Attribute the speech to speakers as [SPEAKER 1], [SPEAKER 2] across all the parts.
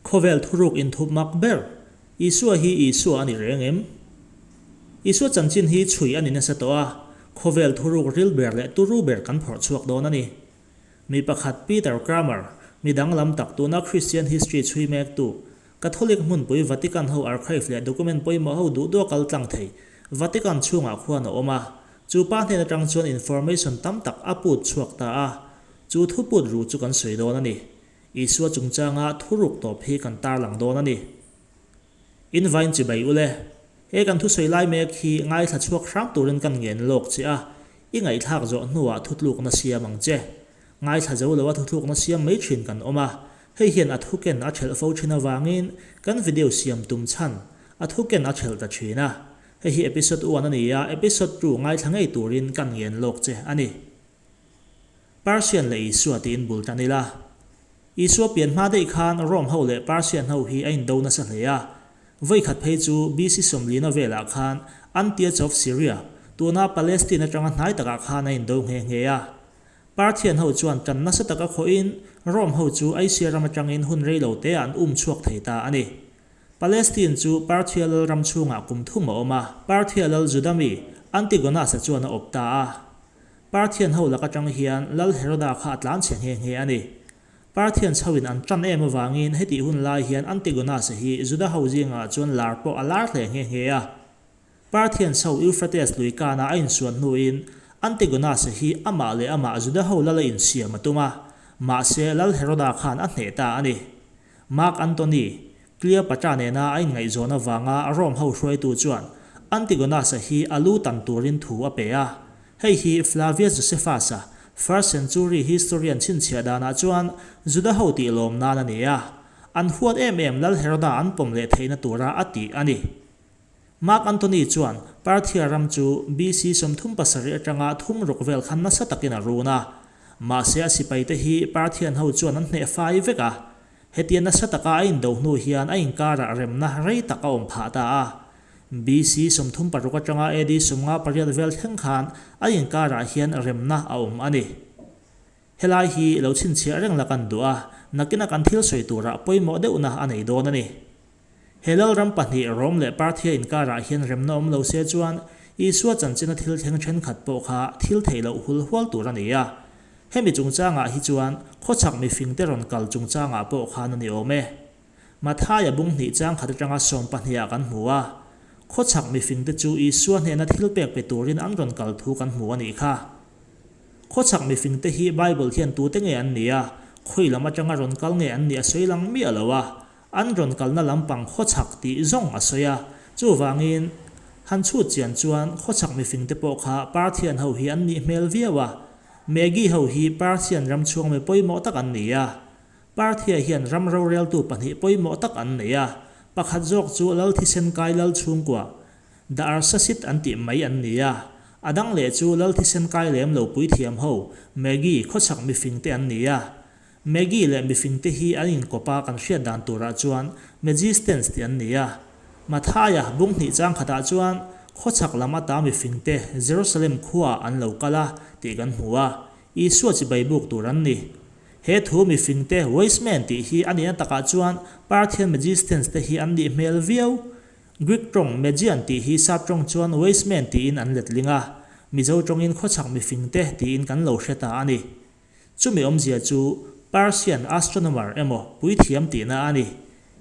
[SPEAKER 1] Khawvel thuruk inthup mak ber, Isua hi Isua a ni reng em? Isua chanchin hi chhui a ni nasa tawh a, khawvel thuruk ril ber leh turu ber kan phawrh chhuak dawn a ni. Mi pakhat Peter Kramer, mi danglam tak tuna Christian history chhui mektu, Catholic hmunpui Vatican ho archive leh document pawimawh ho duh duh a kal tlang thei, Vatican chhungah khuan a awm a, chu pa hnen atang chuan information tam tak a put chhuak ta a, chu thu put ru chu kan sawi dawn a ni. Isua chungchanga thuruk tawp hi kan tarlang dawn a ni. In vain chibai ule, he kan thusawi lai mek hi ngaithla chhuak hram turin kan ngen lawk che a, i ngaihthlak zawh hnuah thutlukna siam ang che. Ngaithla zo loa thuthlukna siam mai thin kan awm a, hei hian a thuken a thelh fo thin avangin kan video siam tum chhan a thuken a thelh ta thin a. Hei hi episode one a ni a, episode two ngaithla ngei turin kan ngen lawk che a ni. Persian leh Isua tiin bul tan ila. Isua pian hma daih khan Rome ho leh Persian ho hi a indo nasa hle a. Vawikhat phei chu BC sawmlina velah khan Antioch of Syria, tuna Palestine atanga hnai takah khan a indo nghe nghe a. Parthian ho chuan tan nasa taka khawhin Rome ho chu Asia ram atangin hun rei lo te ah an um chhuak thei ta a ni. Palestine chu Parthia lal ram chhungah kum thum a awm a, Parthia lal Juda mi Antigonus-a chuan a awp ta a. Parthian ho lak atang hian Lal Heroda kha a tlan chhe nghe nghe a ni. Parthian chhoin an tan em avangin hetih hun lai hian Antigonus-a hi Juda ho zingah chuan lar pawh a lar hle nghe nghe a. Parthian chho Euphrates lui kana a insuan hnuin Antigonus-a hi amah leh amah Juda ho lal a insiam a tum a, mahse Lal Heroda khan a hneh ta a ni. Mark Antony, Cleopatra nena a inngaihzawn avanga Rome ho hruaitu chuan Antigonus-a hi a lu tan turin thu a pe a. Hei hi Flavius Josephus-a, first century historian chhinchhiah danah chuan Juda ho tih lawm nan a ni a. An huat em em Lal Heroda an pawm leh theihna tura a tih a ni. Mark Antony chuan Parthia ram chu BC 37 atanga thum ruk vel khan nasa takin a run a. Mahse a sipaite hi Parthian ho chuan an hneh fai vek a. Hetia nasa taka a indo hnu hian a inkarah remna rei tak a awm phah ta a. BC 36 atanga AD 58 vel thleng khan a inkarah hian remna a awm a ni. Helai hi lo chhinchhiah reng la kan duh a, nakina kan thil sawi turah pawimawh deuhna a nei dawn a ni. He lalram pahnih Rom leh Parthia inkarah hian remna awm lo se chuan Isua chanchina thil thleng thenkhat pawh kha thil theih loh hul hual tur a ni a. Hemi chungchangah hi chuan khawchhak mifingte rawn kal chungchangah pawh khan a ni awm e. Mathaia bung hnih chang khat atanga sawm pahnih ah kan hmu a. Khawchhak mifingte chu Isua hnena thil pek pe turin an rawn kal thu kan hmu a nih kha. Khawchhak mifingte hi Bible hian tute nge an nih a, khawi lam atanga rawn kal nge an nih a sawi lang miah lo a. An rawn kalna lampang khawchhak tih zawng a sawi a, chuvangin han chhut chian chuan khawchhak mifingte pawh kha Parthian ho hi an nih hmel viau a, Magi ho hi Parthian ram chhung mi pawimawh tak an ni a. Parthia hian ram roreltu pahnih pawimawh tak an nei a, pakhat zawk chu Lal thisen kai Lal chhungkua, The Arsasid an tih mai an ni a, a dang leh chu Lal thisen kai lem lo puithiam ho, Magi khawchhak mifingte an ni a. Maggie leh mifingte hi an inkawp a kan hriat dan turah chuan Magistens tih an ni a. Mathaia bung hnih chang khatah chuan khawchhak lam ata mifingte Jerusalem khuaah an lo kal a tih kan hmu a, Isua chibai buk tur an ni. He thu mifingte wise men tih hi a nihna takah chuan Parthian Magistens te hi an nih hmel viau. Greek tawng Magian tih hi sap tawng chuan wise men tiin an letling a, Mizo tawngin khawchhak mifingte tiin kan lo hre ta a ni. Chumi awmzia chu Persian astronomer emaw puithiam tihna a ni.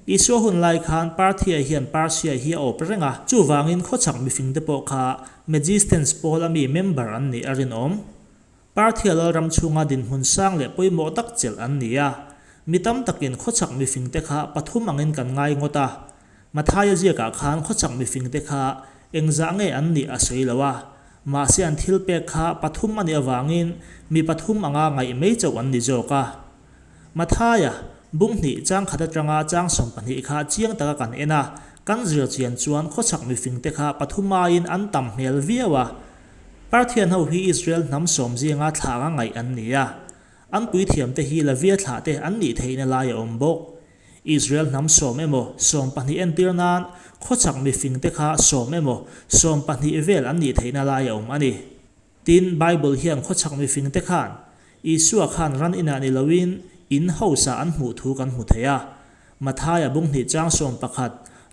[SPEAKER 1] Isua hun lai khan Parthia hian Persia hi a awp reng a, chuvangin khawchhak mifingte pawh kha Magistens pawl ami member an nih a rinawm. Parthia lalram chhunga dinhmun sang leh pawimawh tak chelh an ni a. Mi tam takin khawchhak mifingte kha pathum angin kan ngai ngawt a. Mathaia ziakah khan khawchhak mifingte kha engzah nge an nih a sawi lo a, mahse an thil pek kha pathum a nih avangin mi pathum anga ngaih mai chauh an ni zawk a. Mathaia, bung hnih chang khat atanga chang 12 kha chiang taka kan en a, kan zir chian chuan khawchhak mifingte kha pathum aiin an tam hmel viau a. Parthian ho hi Israel hnam sawm zinga thla anga ngaih an ni a, an puithiamte hi Lavia thlahte an nih theihna lai a awm bawk. Israel hnam sawm emaw, 12 entir nan, khawchhak mifingte kha sawm emaw, 12 vel an nih theihna lai a awm a ni. Tin, Bible hian khawchhak mifingte khan Isua khan ran inah ni loin in hausa an hmuh thu kan hmu thei a. Mathaia bung hnih chang 11,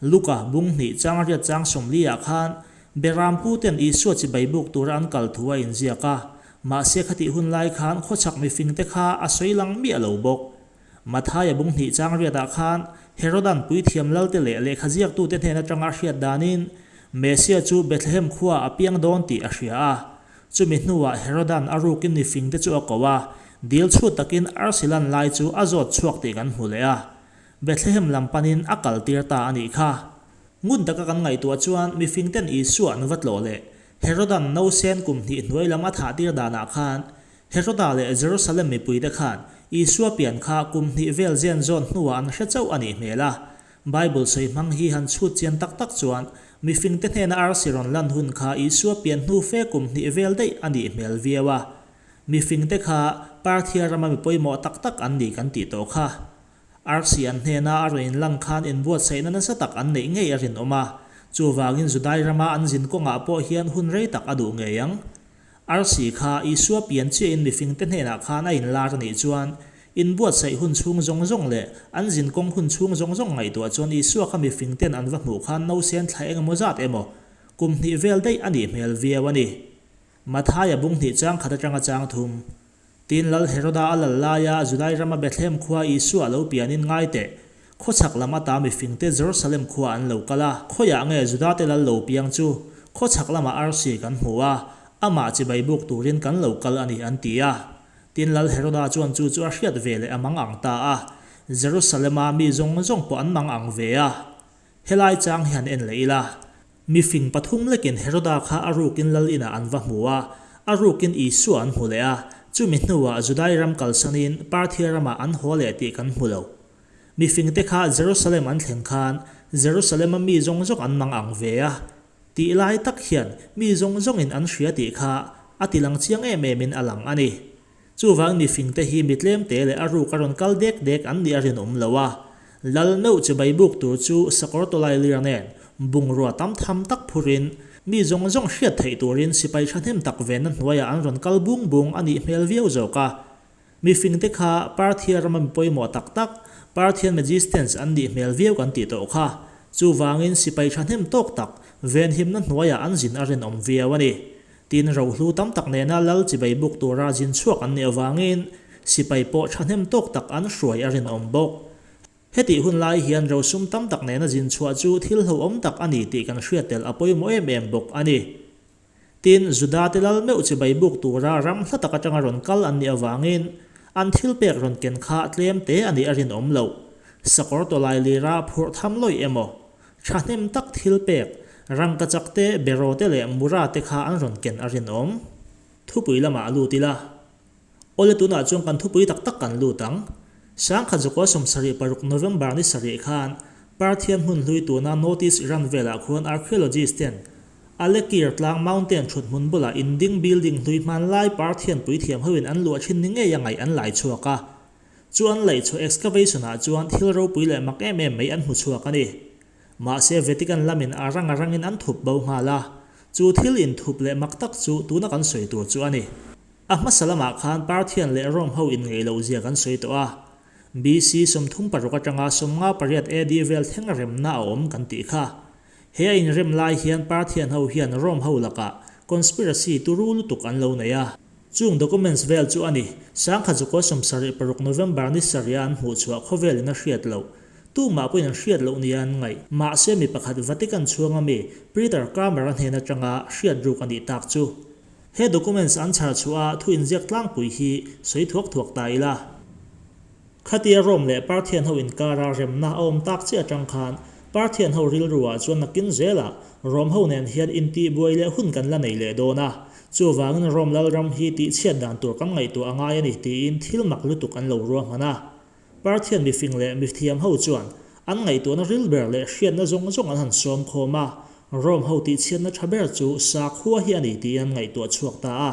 [SPEAKER 1] Luka bung hnih chang riat chang 40 ah khan Beram puten Isua chibai buk tura an kal thu a inziak a, mahse khatih hun lai khan khawchhak mifingte kha a sawi lang miah lo bawk. Mathaia bung hnih chang riatah khan Herodan puithiam lalte leh lehkha ziaktute hnen atanga a hriat danin Messia chu Bethlehem khuaah a piang dawn tih a hria a. Chumi hnuah Herodan a rukin mifingte chu a ko a, dil chhut takin arsi lan lai chu a zawt chhuak tih kan hmu leh a. Bethlehem lam panin a kaltir ta a nih kha. Ngun taka kan ngaihtuah chuan mifingten Isua an va tlawh leh Herodan nausen kum hnih hnuai lam a thahtir danah khan Heroda leh Jerusalem mipuite khan Isua pian kha kum hnih vel zen zawn hnuah an hre chauh a nih hmel a. Bible sawi hmang hi han chhut chian tak tak chuan mifingte hnena arsi rawn lan hun kha Isua pian hnu fe kum hnih vel daih a nih hmel viau a. Mifingte kha Parthia rama mi pawimawh tak tak an ni kan tih tawh kha. Arsi an hnena a rawn inlan khan inbuatsaihna nasa tak an neih ngei a rinawm a, chuvangin Judai rama an zin kawngah pawh hian hun rei tak a duh ngei ang. Arsi kha Isua pian chiahin mifingte hnenah khan a inlar a nih chuan, inbuatsaih hun chhung zawng zawng leh an zin kawng hun chhung zawng zawng ngaihtuah chuan Isua kha mifingten an va hmuh khan nausen thla eng emaw zat emaw kum hnih vel daih a nih hmel viau a ni. Mathaia bung hnih chang khat atanga chang thum. Tin, Lal Heroda a lal laia Judai rama Bethlehem khua Isua a lo pianin ngai teh, khawchhak lam ata mifingte Jerusalem khua an lo kal a, khawiah nge Judate lal lo piang chu khawchhak lamah arsi kan hmu a, amah chibai buk turin kan lo kal a ni an ti a. Tin, Lal Heroda chuan chu chu a hriat ve leh a mang ang ta a, Jerusalema mi zawng zawng pawh an mang ang ve a. Helai chang hian en leh ila. Mi fing pathum lekin Heroda kha a rukin lal inah an va hmu a, a rukin Isua an hmu leh a, chumi hnuah Judai ram kalsanin Parthia ramah an haw leh tih kan hmu lo. Mi fingte kha Jerusalem an thleng khan Jerusalem-a mi zawng zawng an mang ang ve a tih lai tak hian mi zawng zawngin an hria tih kha a tilang chiang em emin a lang a ni. Chuvang mi fingte hi mi tlemte leh a ruk a rawn kal dek dek an nih a rinawm lo a. Lal meuh chibai buk tur chu sakawr tawlai lir nen bungrua tam tham tak phurin mi zawng zawng hriat theih turin sipai thahnem tak venna hnuaiah an rawn kal bung bung a nih hmel viau zawk a. Mi fingte kha Parthia rama mi pawimawh tak tak, Parthian Magistens an nih hmel viau kan tih tawh kha. Chuvangin sipai thahnem tawk tak venhimna hnuaiah an zin a rinawm viau a ni. Tin, rohlu tam tak nena lal chibai buk tura zin chhuak an nih avangin sipai pawh thahnem tawk tak an hruai a rinawm bawk. Hetih hun lai hian rosum tam tak nena zin chhuah chu thil hlauhawm tak a ni tih kan hriat tel a pawimawh em em bawk a ni. Tin, Judate lal meuh chibai buk tura ram hla tak atanga rawn kal an nih avangin an thil pek rawn ken kha tlem te a nih a rinawm loh. Sakawr tawlai lira phurh tham lawih emaw? Thahnem tak thil pek, rangkachak te, beraw te leh mura te kha an rawn ken a rinawm. Thupui lamah a lut ila. Awle tunah chuan kan thupui tak tak kan lut ang. Sangkhat zakua 76 November ni sarih khan Parthian hmun hlui tuna North East Iran velah khuan archaeologist ten Alekir tlang mountain thut hmun bulah inding building hlui hmanlai Parthian puithiam hoin an luah thin ni ngei a ngaih an lai chhuak a. Chu an laih chhuah excavation-ah chuan thil ropui leh mak em em mai an hmu chhuak a ni. Mahse Vatican lamin a rang a rangin an thup bo nghal a, chu thil inthup leh mak tak chu tuna kan sawi tur chu a ni. A hmasa lamah khan Parthian leh Rome ho inngeih loh zia kan sawi tawh a. BC 36 atanga 58 AD vel thleng remna a awm kan tih kha. He a inrem lai hian Parthian ho hian Rome ho lakah conspiracy turu lutuk an lo nei a. Chung documents vel chu a ni. Sangkhat zakua 76 November ni sarih a an hmuh chhuah khawvel in a hriat loh. Tumah pawhin an hriat loh nia an ngaih. Mahse mi pakhat Vatican chhuanga mi Peter Kramer a hnen atanga hriat ruk a nih tak chu. He documents an chhar chhuah a thu inziak tlangpui hi sawi thuak thuak ta ila. Khatia Rome leh Parthian ho inkara remna a awm tak chiah atang khan Parthian ho rilruah chuan nakin zelah Rome ho nen hian intihbuai leh hun kan la nei leh dawn a, chuvangin Rome lalram hi tihchhiat dan tur kan ngaihtuah a ngai a ni tiin thil mak lutuk an lo ruahman a. Parthian mifing leh mithiam ho chuan an ngaihtuahna ril ber leh hriatna zawng zawng an han sawm khawm a, Rome ho tihchhiatna tha ber chu sakhua hi a ni tiin an ngaihtuah chhuak ta a.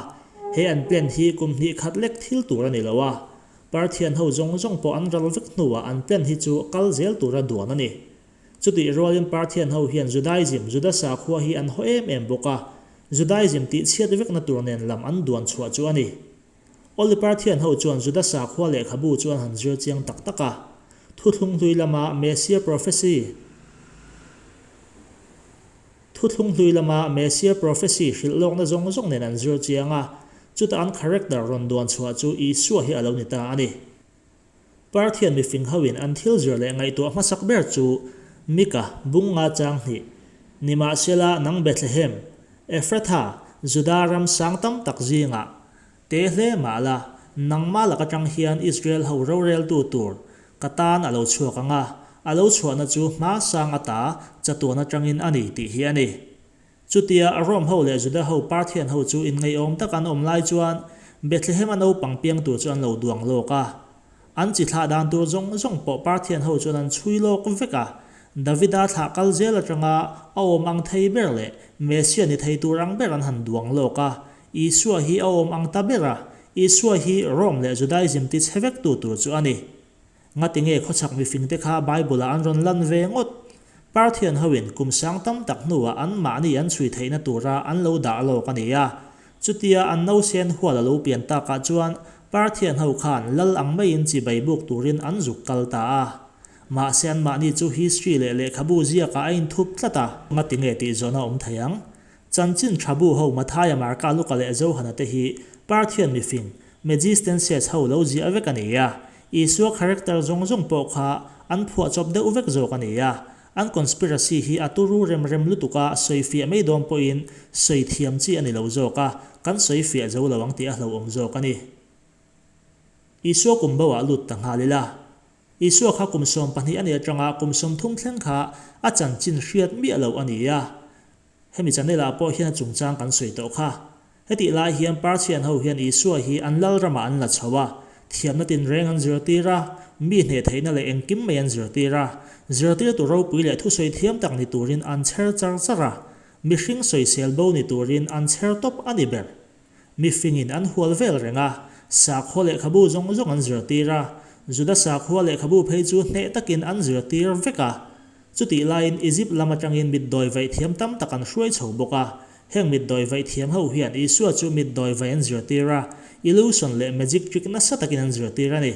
[SPEAKER 1] He an plan hi kum hnih khat lek thil tur a ni lo a, Parthian ho zawng zawng pawh an ral vek hnuah an plan hi chu kal zel tura duan a ni. Chutih rualin Parthian ho hian Judaism, Juda sakhua hi an haw em em bawk a, Judaism tih chhiat vekna tur nen lam an duan chhuah chu a ni. Awle Parthian ho chuan Juda sakhua lehkhabu chu an han zir chiang tak tak a. Thuthlung hlui lama Messia prophecy Thuthlung hlui lama Messia prophecy hrilh lawkna zawng zawng nen an zir chiang a, chuta an character rawn duan chhuah chu Isua hi a lo ni ta a ni. Parthian mifing hoin an thil zir leh ngaihtuah hmasak ber chu Mika bung nga chang hnih, Nimahsela nang Bethlehem, Ephratha, Juda ram sang tam tak zingah te hle mah la, nangmah lak atang hian Israel ho roreltu tur ka tan a lo chhuak ang a, a lo chhuahna chu hma sang ata chatuan atangin a ni tih hi a ni. Chutia Rome ho leh Juda ho Parthian ho chu inngaihawm tak an awm lai chuan Bethlehem a naupang piang tur chu an lo duang lawk a. An chi thlah dan tur zawng zawng pawh Parthian ho chuan an chhui lawk vek a. Davida thlah kal zel atanga a awm ang thei ber leh Messiah ni thei tur ang ber an han duang lawk a. Isua hi a awm ang ta ber a, Isua hi Rome leh Judaism ti chhe vek tu tur chu a ni. Ngati nge khawchhak mifingte kha Bible-ah an rawn lan ve ngawt? Parthian hoin kum sang tam tak hnuah anmahni an chhui theihna tura an lo dah lawk a ni a. Chutia an nausen hual a lo pian takah chuan Parthian ho khan lal ang maiin chibai buk turin an zuk kal ta a. Mahse anmahni chu history leh lehkhabu ziakah a inthup tlat a. Ngati nge tih zawhna awm thei ang? Chanchin tha bu ho Mathaia, Marka, Luka leh Johana te hi Parthian mifing, Magistensias ho lo ziah vek a ni a. Isua character zawng zawng pawh kha an phuahchawp deuh vek zawk a ni a. An conspiracy hi a turu rem rem lutuk a, sawi fiah mai dawn pawhin sawi thiam chi a ni lo zawk a, kan sawi fiah zo lo ang tih a hlauhawm zawk a ni. Isua kum bo ah lut ta nghal ila. Isua kha kum 12 a nih atanga kum 30 thleng kha a chanchin hriat miah loh a ni a. Hemi channel ah pawh hian a chungchang kan sawi tawh kha. Hetih lai hian Parthian ho hian Isua hi an lal ramah an la chho a, thiamna tinreng an zirtir a, mi hneh theihna leh engkim mai an zirtir a, zirtirtu ropui leh thusawi thiam tak ni turin an chher char char a, mihring sawisel bo ni turin an chher tawp a ni ber. Mifingin an hual vel reng a, sakhua lehkhabu zawng zawng an zirtir a, Juda sakhua lehkhabu phei chu hneh takin an zirtir vek a. Chutih laiin Egypt lam atangin mitdawi vaih thiam tam tak an hruai chho bawk a. Heng mitdawi vaih thiam ho hian Isua chu mitdawi vaih an zirtir a, illusion leh magic trick nasa takin an zirtir a ni.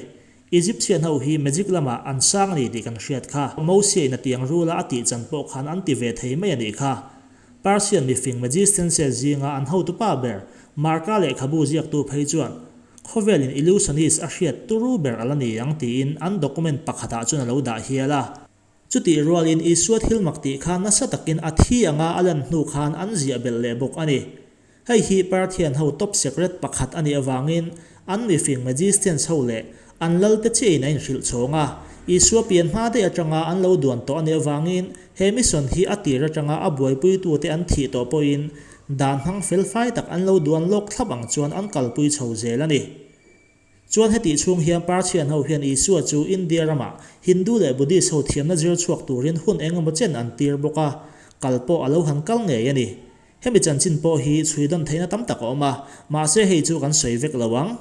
[SPEAKER 1] Egyptian ho hi magic lamah an sang a ni tih kan hriat kha. Mosia in a tiang rula a tih chan pawh khan an ti ve thei mai a nih kha. Persian mifing magicianse zinga an hotupa ber Marka lehkhabu ziaktu phei chuan khawvelin illusionist a hriat turu ber a la ni ang tiin an document pakhatah chuan a lo dah hial a. Chutih rualin Isua thil mak tih kha nasa takin a thi anga a lan hnu khan an ziah belh leh bawk a ni. Hei hi Parthian ho top secret pakhat a nih avangin an mifing magicians ho leh an lalte chiahin a inhrilh chhawng a. Isua pian hma daih atanga an lo duan tawh a nih avangin he mission hi a tir atanga a buaipuitute an thih tawh pawhin dan hmang felfai tak an lo duan lawk thlap ang chuan an kalpui chho zel a ni. Chuan hetih chhung hian Parthian ho hian Isua chu India ramah Hindu leh Buddhist ho thiamna zir chhuak turin hun eng emaw chen an tir bawk a, kal pawh a lo han kal ngei a ni. Hemi chanchin pawh hi chhui dawn theihna tam tak a awm a, mahse hei chu kan sawi vek lo ang.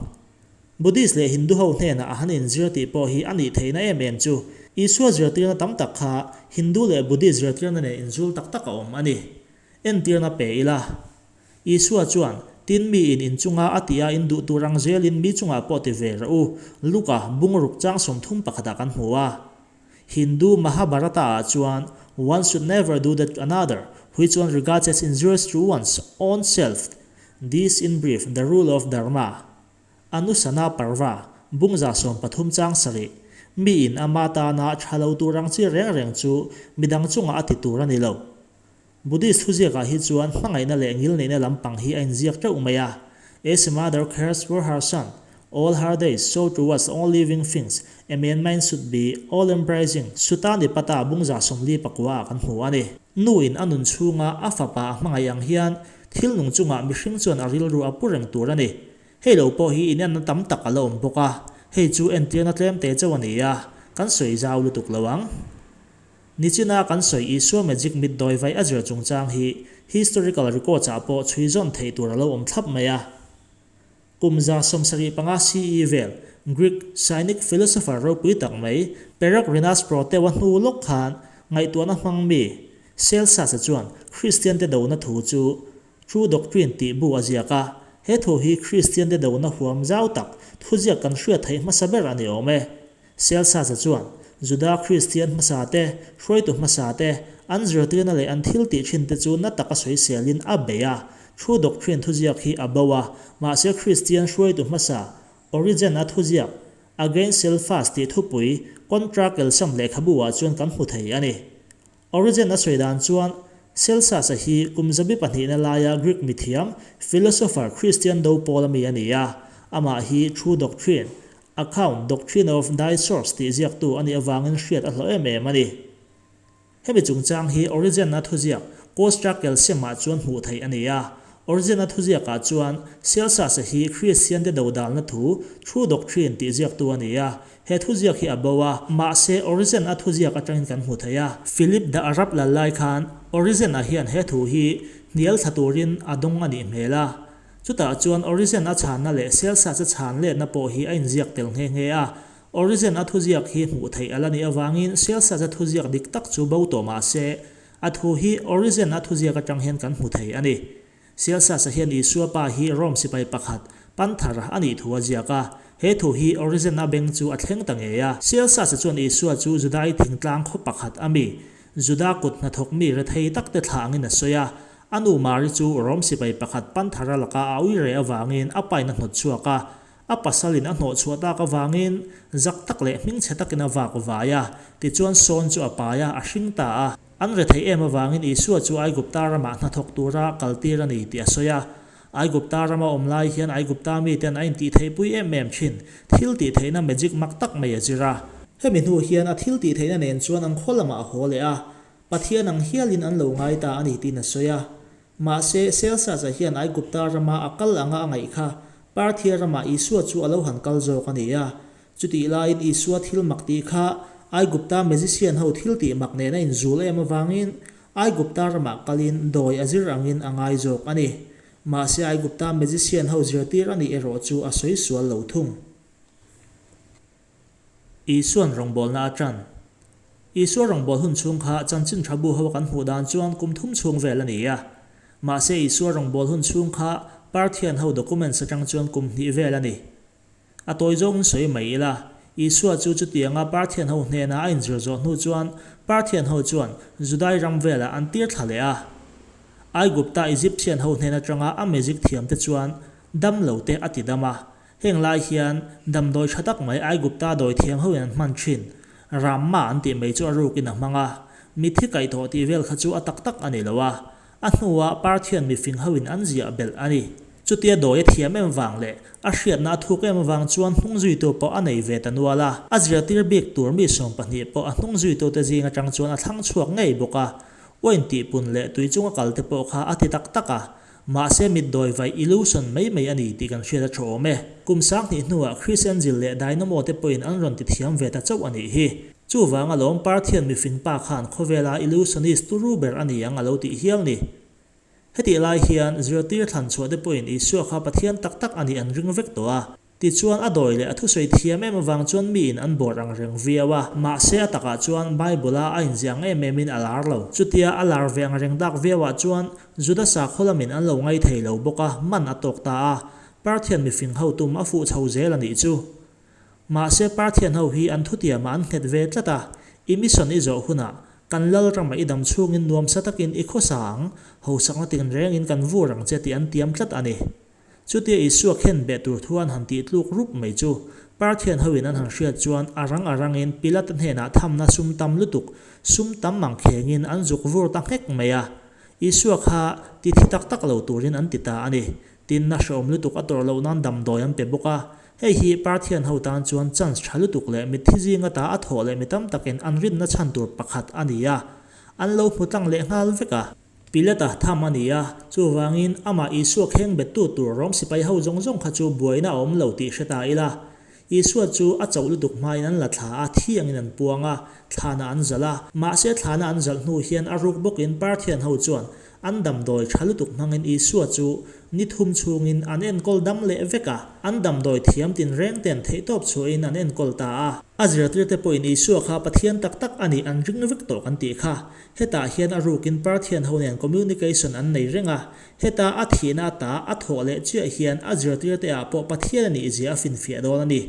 [SPEAKER 1] Buddhist leh Hindu ho hnenah a han inzir tih pawh hi a nih theihna em em chu Isua zirtirna tam tak kha Hindu leh Buddhist zirtirna nen inzul tak tak a awm a ni. Entirna pe ila. Isua chuan, Tin, miin in chunga a tih a in duh tur ang zelin mi chungah pawh ti ve rawh u, Luka, bungruk chang 30 pakhatah kan hmu a. Hindu Mahabharata-ah chuan, One should never do that to another, which one regards as injurious to one's own self, this in brief, the rule of dharma. Anusana Parva, bung 13 chang 7, Miin ama tana tha lo tur ang chi reng reng chu midang chungah a ti tur a ni lo. Buddhist thuziakah hi chuan hmangaihna leh ngilneihna lampang hi a inziak teuh mai a. As a mother cares for her son, all her days, so towards all living things, a man mind should be all-embracing, Sutta Nipata bung 49 ah kan hmu a ni. Nu in a nun chhunga a fapa a hmangaih ang hian thil nung chungah mihring chuan a rilru a pu reng tur a ni. Hei lo pawh hi inenna tam tak a la awm bawk a, hei chu entirna tlemte chauh a ni a, kan sawi zau lutuk lo ang. Nichina kan sawi Isua magic mitdawi vaih a zir chungchang hi historical records ah pawh chhui zawn theih tur a lo awm thlap mai a. Kum 75 CE vel Greek Cynic philosopher ropui tak mai Peregrinus Proteu-a hnu lawk khan ngaihtuahna hmang mi Celsus-a chuan Kristiante dona thu chu True Doctrine tih bu a ziak a. He thu hi Kristiante dona huam zau tak thuziak kan hriat theih hmasa ber a ni awm e. Celsus-a chuan. Juda Kristian hmasa te, hruaitu hmasa te, an zirtirna leh an thil tih thin te chu na taka sawiselin a bei a. True Doctrine thuziak hi a bo a, mahse Kristian hruaitu hmasa Origen-a thuziak Against Celsus tih thupui Contra Celsum lehkhabu ah chuan kan hmu thei a ni. Origen a sawi dan chuan Celsus-a hi kum zabi pahnihna laia Greek mithiam, philosopher, Christian do pawl a mi a ni a. Amah hi True Doctrine, Account, Doctrine of Thy Source tih ziaktu a nih avangin hriat a hlawh em em a ni. Hemi chungchang hi Origen-a thuziak Kostra Kelsem-ah chuan hmuh theih a ni a. Origen-a thuziakah chuan Celsus-a hi Kristiante dodalna thu, True Doctrine tih ziaktu a ni a. He thuziak hi a bo a, mahse Origen-a thuziak atangin kan hmu thei a. Philip the Arab lal lai khan Origen-a hian he thu hi hnial thla turin a dawng a nih hmel a. Chutah chuan Origen-a chhanna leh Celsus-a chhan letna pawh hi a inziak tel nghe nghe a. Origen-a thuziak hi hmuh theih a la nih avangin Celsus-a thuziak dik tak chu bo tawh mah se, a thu hi Origen-a thuziak atang hian kan hmu thei a ni. Celsus-a hian Isua pa hi Rome sipai pakhat, Panther, a nih thu a ziak a. He thu hi Origen-a beng chu a thleng ta ngei a. Celsus-a chuan Isua chu Judai thingtlang khaw pakhat a mi, Juda kut hnathawk mi rethei takte thlah angin a sawi a. A nu Mari chu Rome sipai pakhat Panther-a laka a ui reh avangin a pain a hnawt chhuak a. A pasalin a hnawhchhuah tak avangin zak tak leh hmingchhe takin a vak vai a, tichuan sawn chu a pai a, a hring ta a. An retheih em avangin Isua chu Aigupta ramah hnathawk tura kaltir a ni tih a sawi a. Aigupta rama awm lai hian Aigupta miten a intihtheihpui em em thin, thil tihtheihna magic mak tak mai a zir a. Hemi hnu hian a thil tihtheihna nen chuan an khaw lamah a haw leh a, Pathian ang hialin an lo ngai ta a ni tiin a sawi a. Mahse, Celsus-a hian Aigupta rama a kal anga a ngaih kha Parthia ramah Isua chu a lo han kal zawk a ni a. Chutih laiin Isua thil mak tih kha Aigupta magician ho thil tih mak nen a inzul em avangin Aigupta ramah kalin dawi a zir angin a ngai zawk a ni. Mahse, Aigupta magician ho zirtir a nih erawh chu a sawi sual lo thung. Isua'n rawngbawlna a ṭan. Isua rawngbâwl hun chhung kha chanchin ṭha bu ho kan hmuh dan chuan kum thum chhung vel a ni a. Mahse Isua rawngbâwl hun chhung kha Parthian ho documents aṭang chuan kum hnih vel a ni. A tawi zawngin sawi mai ila, Isua chu chutianga Parthian ho hnena a inzir zawh hnu chuan Parthian ho chuan Judai ram velah an tir thla leh a. Aigupta Egyptian ho hnen aṭanga a magic thiamte chuan dam lote a ti dam a, Heng lai hian damdawi tha tak mai Aigupta dawi thiam hoin an hman thin. Ramma an tih mai chu a rukin a hmang a, mitthi kaihthawh tih vel kha chu a tak tak a ni lo a, a hnuah Parthian mifing hoin an ziah belh a ni. Chutia dawi a thiam em vang leh a hriatna a thuk em avang chuan hnung zuitu pawh a nei ve ta nual a, a zirtir bik tur mi 12 pawh a hnung zuitute zing atang chuan a thlang chhuak ngei bawk a, uain tihpun leh tui chunga kalte pawh kha a ti tak tak a, Mahse mitdawi vaih illusion mai mai a ni tih kan hriat a tha awm e. Kum 2000 hnuah Chris Angel leh Dynamo te pawhin an rawn ti thiam ve ta chauh a nih hi. Chuvang alawm Parthian mifing pa khan khawvela illusionist turu ber a ni ang a lo tih hial ni. Hetih lai hian zirtir thlan chhuah te pawhin Isua kha Pathian tak tak a nih an ring vek tawh a. Tichuan a dawi leh a thusawi thiam em avang chuan miin an bawr ang reng viau a, mahse a takah chuan Bible-a a inziah ang em emin a lar lo. Chutia a lar ve ang reng dak viauah chuan Juda sakhaw lamin an lo ngai thei lo bawk a, man a tawk ta a, Parthian mifing ho tum a fuh chho zel a nih chu. Mahse Parthian ho hi an thutiamah an nghet ve tlat a, i mission i zawh hunah kan lal ramah i dam chhungin nuamsa takin i khawsa ang, hosakna tinrengin kan vur ang che tih an tiam tlat a ni. Chutia Isua khen beh tur thu an han tih tluk rup mai chu Parthian hoin an han hriat chuan a rang a rangin Pilata hnenah thamna sum tam lutuk, sum tam mang khengin an zuk vur ta nghek mai a. Isua kha ti thi tak tak lo turin an ti ta a ni. Tinna hrehawm lutuk a tawrh loh nan damdawi an pe bawk a. Hei hi Parthian ho tan chuan chance tha lutuk leh mitthi zinga ta a thawh leh mi tam takin an rinna chhan tur pakhat a ni a. An lo hmu tlang leh nghal vek a. Pilata tham a ni a, chuvangin amah Isua kheng bettu tur Rom sipai ho zawng zawng kha chu buaina a awm lo tih hre ta ila. Isua chu a chauh lutuk hmain an la thla a, thi angin an puang a, thlana an zalh a. Mahse thlana an zalh hnu hian a ruk bawkin Parthian ho chuan an damdawi tha lutuk hmangin Isua chu ni thum chhungin an enkawl dam leh vek a, an damdawi thiam tinreng ten theihtawp chhuahin an enkawl ta a. A zirtirte pawhin Isua kha Pathian tak tak a nih an ring vek tawh kan tih kha. Hetah hian a rukin Parthian ho nen communication an nei reng a, heta a thihna ata a thawh leh chiah hian a zirtirte ah pawh Pathian a nih zia a finfiah dawn a ni.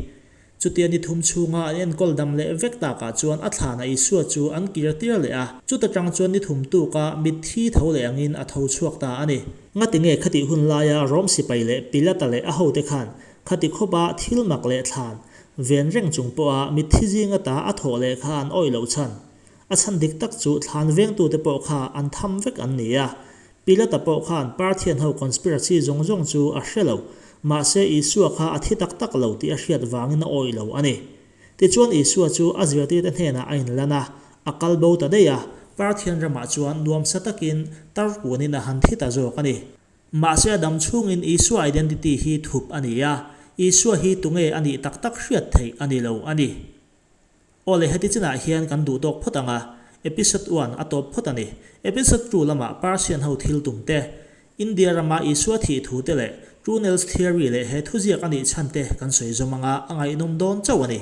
[SPEAKER 1] Chutia ni thum chhunga an enkawl dam leh vek takah chuan a thlanah Isua chu an kir tir leh a, chuta tang chuan ni thum tuka mitthi tho leh angin a tho chhuak ta a ni. Ngati nge khatih hun laia Rom sipai leh Pilata leh a hote khan khati khawpa thil mak leh thlan ven reng chung pawha mitthi zinga ta a thawh leh kha an awih loh chhan? A chhan dik tak chu thlan vengtute pawh kha an tham vek an ni a, Pilata pawh khan Parthian ho conspiracy zawng zawng chu a hre lo, mahse Isua kha a thi tak tak lo tih a hriat vangin a awih lo a ni. Tichuan Isua chu a zirtirte hnenah a inlan a, a kal bo ta daih a, Parthian ramah chuan nuamsa takin tar kuanin a han thi ta zawk a ni. Mahse a dam chhungin Isua identity hi thup a ni a, Isua hi tunge a nih tak tak hriat theih a ni lo a ni. Aw le heti chinah hian kan duh tawk phawt ang a, Episode one a tawp phawt a ni. Episode two lamah Persian ho thil tum te, India rama Isua thih thu te leh Truenell's theory leh he thuziak a nih chhan te kan sawi zawm ang a, a ngaihnawm dawn chauh a ni.